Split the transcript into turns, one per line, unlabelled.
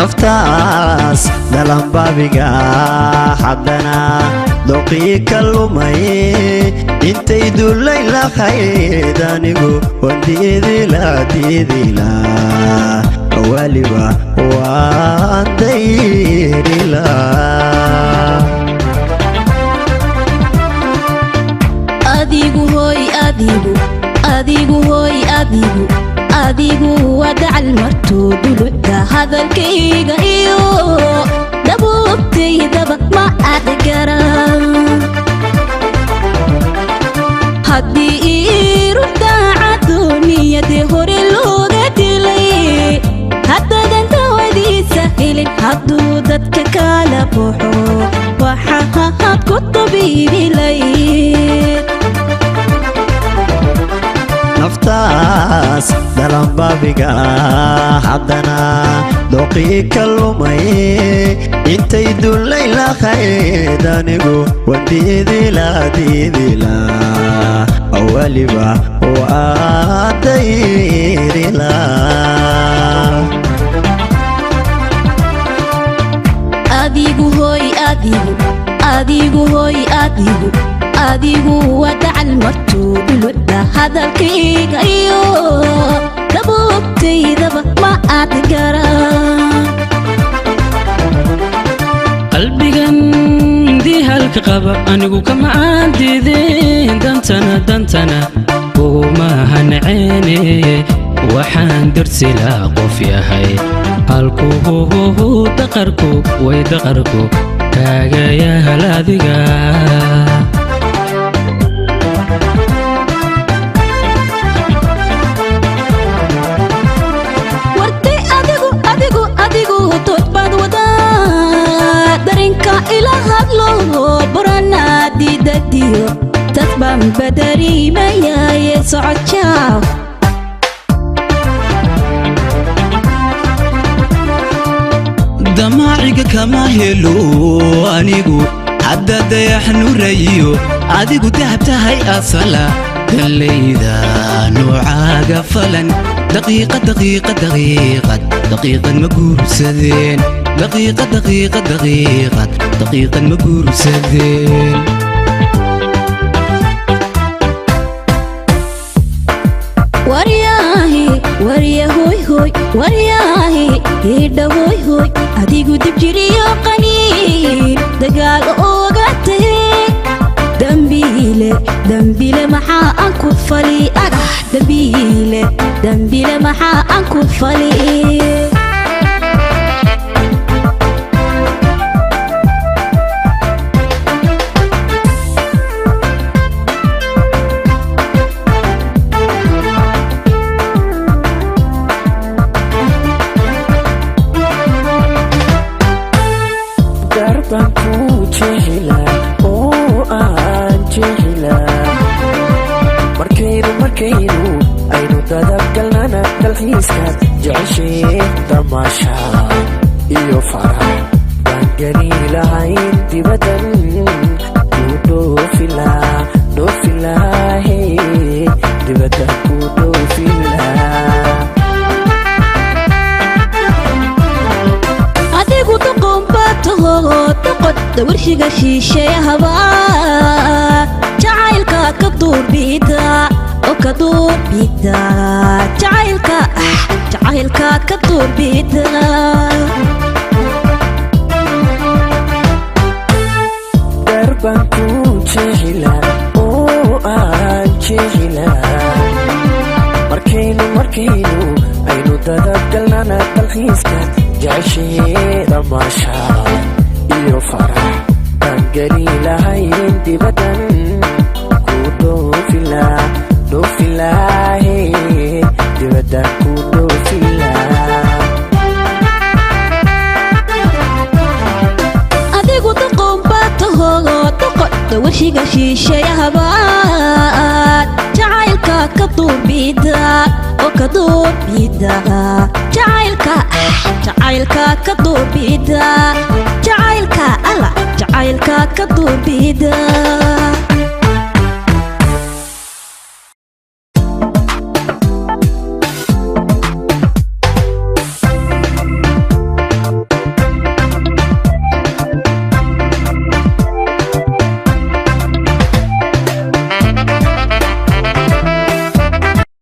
Naftaas dalanbaabiga haddana doqii ka lumay, intay dullay lahayd anigu waan diidila, diidila, waliba waan dayrila.
Adigu hooy, adigu, adigu hooy, adigu, adigu waa dacal martuu dulucda hadalkayga iyo dabuubtaydaba ma aad garan. Haddii ii ruux daacado niyadii hore looga dilay, haddaadan dawadiisa helin, hadduu dadka kala baxo, waxaad ku tabiibilayd.
Naftaas dalanbaabiga haddana doqii ka lumay, intay dullay lahayd anigu waan diidila, diidila, waliba waan dayrila.
Adigu hooy, adigu, adigu hooy, adigu, adigu waa dacal martuu dulucda hadalkayga iyo dabuubtaydaba ma aad garan.
Qalbigan dihalka qaba anigu kama aan diidin, dantana, dantana kuma hanceene. Waxaan darsilaa qof yahay halkuhu daqarku way daqarku kaaga yahal adiga.
Wartay adigu, adigu, adigu dood baad wadaa, darinka ila hadlo burana diidadiyo dad baan badariimayaaye, socod jaaw.
Damaaciga kama helo anigu hadda dayax nurayo, adigu dahab tahay asala dallayda noocaaga falan. Daqiiqad, daqiiqad, daqiiqad, daqiiqad ma guursadeen. Daqiiqad, daqiiqad, daqiiqad, daqiiqad ma guursadeen.
Waryaahi, warya hoy hoy, waryaahi hidha hoy hoy, adigu dibjiriyo qaniin dagaal ooga tahe. Dambiile, dambiile, maxaa aan ku fali agax? Dambiile, dambiile, maxaa aan ku fali?
Darbaan ku jeclaa oo aan jeclaa markaynu, markaynu aynu dadabgalnana dalxiiskaad jeceshee, damaasha iyo farax baan geli lahayn, dibaddan ku dhoofilaa, dhoofilaahe, dibaddan ku dhoofilaa.
Adigu doqon baa taho, doqon, dawarshiga shiisheeyahaba jacaylka ka duurbida oo ka duurbida jacaylka, jacaylka ka duurbida.
Darbaan ku jeclaa oo aan jeclaa markaynu, markaynu aynu dadabgalnana dalxiiska jeceshee, damaasha iyo farax baan geli lahayn, dibaddan ku dhoofilaa, dhoofilaahe, dibaddan ku dhoofilaa.
Adigu doqon baa taho, doqon, dawarshiga shiisheeyahaba jacaylka ka duurbida oo ka duurbida jacaylka, jacaylka ka duurbida jacaylka, alla jacaylka ka duurbida.